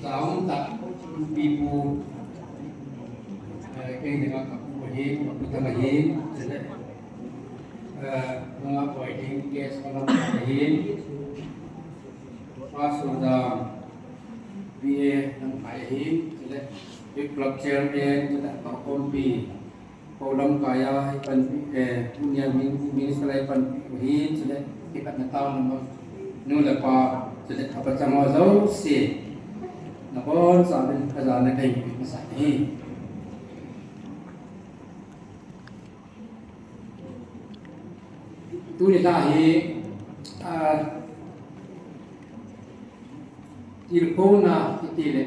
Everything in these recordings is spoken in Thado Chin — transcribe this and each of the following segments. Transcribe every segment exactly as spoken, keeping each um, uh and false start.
Taung ta, pi pu, eh, kei dinga ka pu ahin, ka pu tang ahin, chule, eh, nanga poi ding, guest ka lam ahin, Pastor da, B A lam kai ahin, chule, Youth Club Chairman, chule, ka kompi, Ko lamkai a, i panpi, eh, tunia min-, minister a i panpi u hi, chule, kikhat na tao na ma, nu le pa, chule, apa chang ho jouse, nabonchauvin, ka jana kahin pe masa hi. Tuni la hi, ah, Tilkhouna iti le,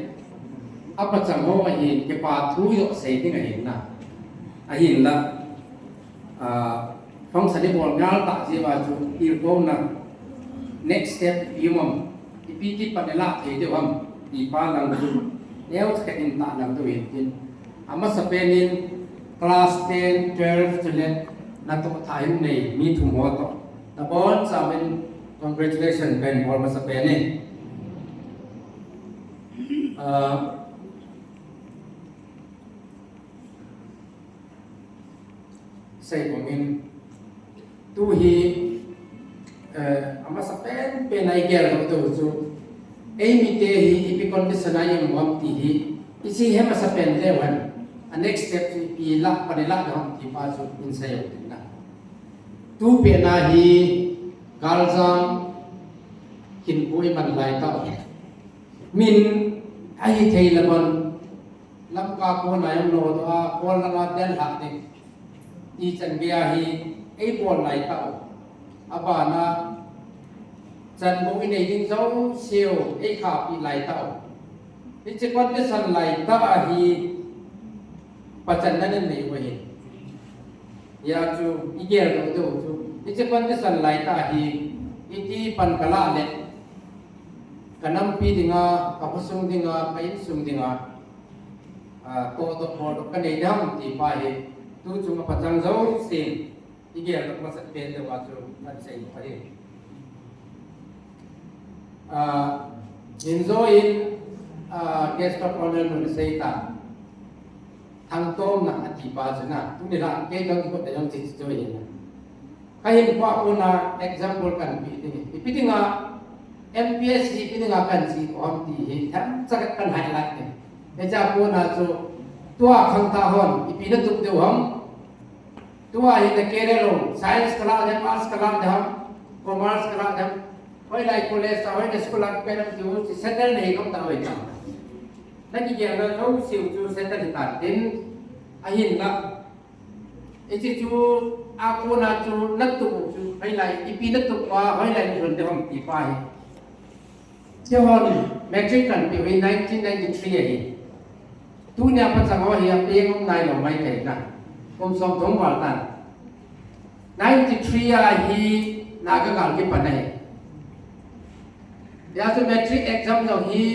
apa chang ho ahin, kipa thu joh sei ding ahin na. Ahinla, ah, function ibol ngal tah jeh uva chu, tilkhouna next step ipi um am, ipi ti pan ilah thei diu ham, ti pa lang chu, neocha khat in tah lang diu hin tin. Amasapen in class ten, twelve chule, natoh tha hin nei, mi thum ho toh. Nabonchauvin congratulations kahin bol masapen in. Ah, sei bangin, tu hi, eh, amasapen pen a i geldoh diu chu, eimite hi ipi condition a i um u ham ti hi, i sei he masapen leu hen, a next step chu ipi lah, pan ilah diu ham ti pa chu in sei u tin na. Tu pen a hi, galjam hinkho i man lai tah. Min ahithei le man, Lamka kona jong nodoh a, kol langa del lhah ding. Ichan gei a hi, eibol lai tah u. Abana, chan bou inei ding jouse u, eikhahpi lai tah u. Hiche condition lai tah a hi, pachatna nei u ahi. Hijeh chun, igeldoh diu chu. Hiche condition lai tah a hi, iti pan kalah le, ka nampi dinga, ka khosung dinga, ka insung dinga, ah, tohdoh, boldoh kanei ding ham ti pa hi, tu chung a pachang jousen, igeldoh masapen diu a chu, kahin sei u ahi. Ah, hinjou in, ah, guest of honor nun sei ta. Thangtomna ati pa chu na, tuni la, kei jong kikot a jong chi chi chu ahi na. Kahin pua puna example kahin pe ding. Ipi dinga, M P S C ipi dinga kahin chi u ham ti hi, themcha khat kahin highlight ding. Hiche a puna chu, tua khangthah hon, ipi natup diu ham. Tua hi na career lou, science kalah ding ham, arts kalah ding ham, commerce kalah ding ham. Hoilai college a, hoilai school a, kalah ding ham, settle nei lou ta hoi ta. Na kigel na jouse u chu settle hitan tin, ahinla. Hiche chu a kona chu natup u chu, hoilai, ipi natup uva, hoilai lhun ding ham ti pa hi. Kihon matric kahin pe u hi nineteen ninety-three ahi. Tunia pachang ho hi apeng um nailou mai thei na. Kum som thum val tan. Ninety-three a hi Naga gal kipan ahi. Hijeh chun matric exam jong hi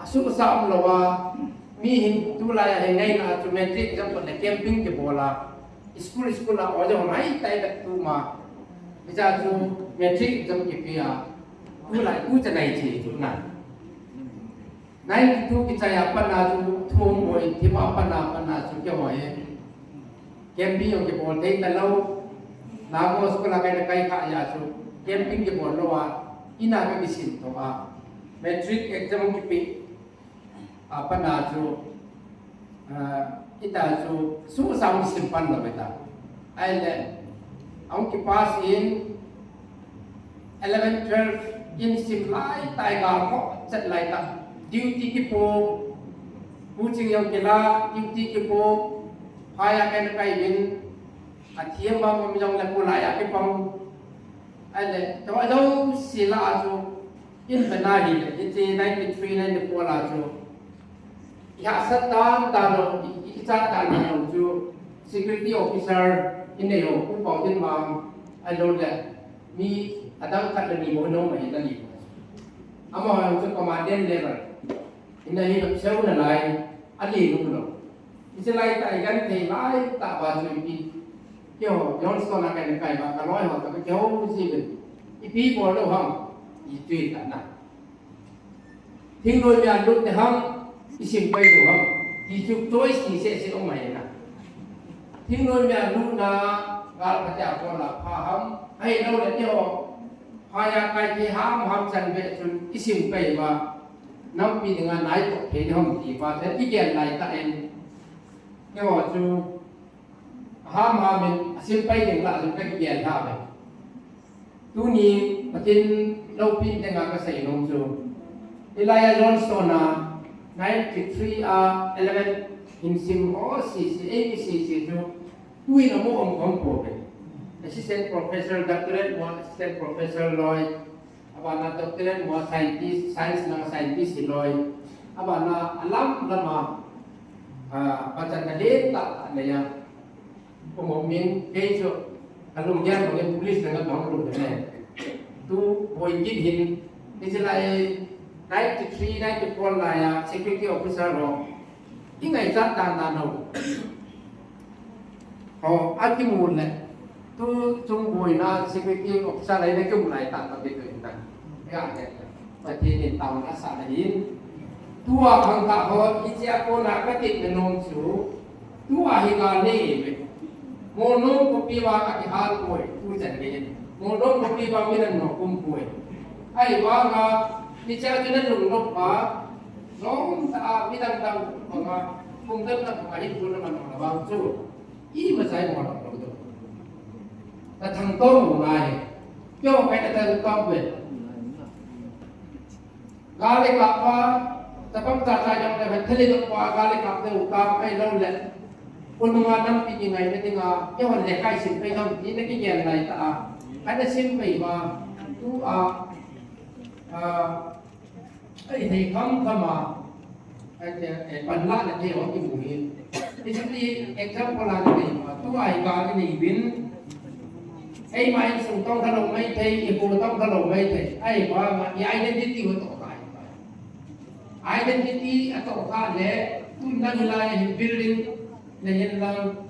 asuhsa umlou a, mi hin tulai a hi ngaina chu matric exam toh le camping kibol a, school school a o jong hom haitai bep tuma. Hijeh chun matric exam kipe a, tulai tu chanai che chu na. Ninety-two kichai a pat na chu thum boi thim a pat na, pat na chu keiho hi camping jong kibol thei talou. Naga school a kaina kai kha jeh a chu camping kibol lou a, in a kakisim toh a. Matric exam kipe a pat na chu, ah, Hita chu, suhsa hung sim pan lou hita. Ahile, ahung kipass in, eleven, twelve, in sim lai tai gal kho chet lai ta. Duty kipo, pu ching jong kila, duty kipo, phai a kaina kai uvin, athiam bang um jongle pu lai a kipang. Ahile, tua jouse la a chu, in bena hile, hiche ninety-three, ninety-four la chu, I hahsat dan dan lou, i, i, i chat dan dan lou chu security officer in nei ho, Pu Paudinmang, ahilou le, mi adang khat le ni bou nom ahi na ni. Amaho chu commandant level. In ahi bep seu nalai, ali nom lou. Hiche lai tah a i genthei lai tah uva chu ipi. Keiho, Johnston a kaina kai uva, ka loi ho toh ka kihou ji uvin. Ipi bol lou ham. Itui ta na. Thingnoi mia lut te ham, isim pai do ham. Ti chu choice ni se se om mai na. Thingnoi mia lut na, gal ka ta ko la pha ham. Hai lo le ti ho. Pha ya kai ti ham ham chan be chun isim pai ba. Nampi dinga nai to thei ham ti ba te ti gen lai ta en. Ti ho chu Ham ham in, asim pai ding lah, asim pai ding lah ve. Tuni, Pathen loupina dinga kasei nom chu. Elijah Johnstone a, ninety-three a, eleven, in sim ho sisi, ei mi sisi chu. Tuin amu om khom po ve. Assistant Professor, Doctorate mo, Assistant Professor loi. Abana doctorate mo scientist, science na scientist hiloi. Abana alam lama, ah, pachan na den ta ta ne ya. Ko mo min kei chu alung yan mo police na ngam hong lu ne. Tu boi kit hin, ni sila e ninety-three, ninety-four la ya security officer lo. Ingai chat dan dan ho. Ho, akimu le. Tu chung boina security officer lai na kimu lai ta ta tu inta. Ya, ya. Pathen in taona sa na hin. Tua khang ta ho, ichia kona kati na nom chu. Tua hi ka ne ve. Mo nom ko pi wa ka ki hal koi, tu chan ve. Mo nom ko pi wa mi nan no kum koi. Ai wa nga, ichia tu nan lung nok pa. Nom ta a, mi dang dang pa nga. Kum dang dang pa hin tu na man ma bang chu. Ima chai mo lo lo. Ta thang to mo ngai. Kyo kai ta thang to ve. Gali kap pa, ta pam ta chai jong le, thali dong pa, gali kap te u ta kai lo le. Kun ma nam pi ni ngai me dinga, kyo le kai sim kai dong, ni ne ki gen lai ta a. Kai na sim kai ma, tu a, a, Ai, thei kham kham a, ai, te, eh, panla na thei ho kimu hi. Basically, example a na nei ma, tu ai ka na nei vin. Ei ma insung tong kha lo mai thei, i ko tong kha lo mai thei. Ai, ba ma, i identity ho to khai. Identity a to kha le, tu na hi lai hi building na hin lang.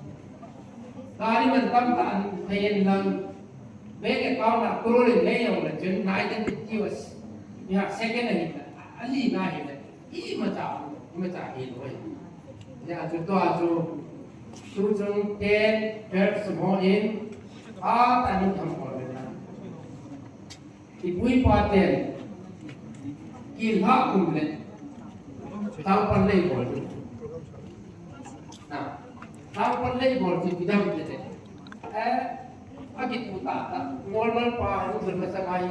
Gari man tam ta an na hin lang. Bank account a crore in nei jong le chun na identity was. Ya second a hi ta. Ali na hi ta. Ima cha, ima cha hi loi. Ya chu to a chu. Tu chung ten, twelve sum ho in. A ta ni tham ko le na. Ipu ipa ten. Ki ha um le. Tang pan lei ko. Na. Tang pan lei ko ti ki dam te te. Eh, a ki pu ta ta. Normal pa, normal sa mai.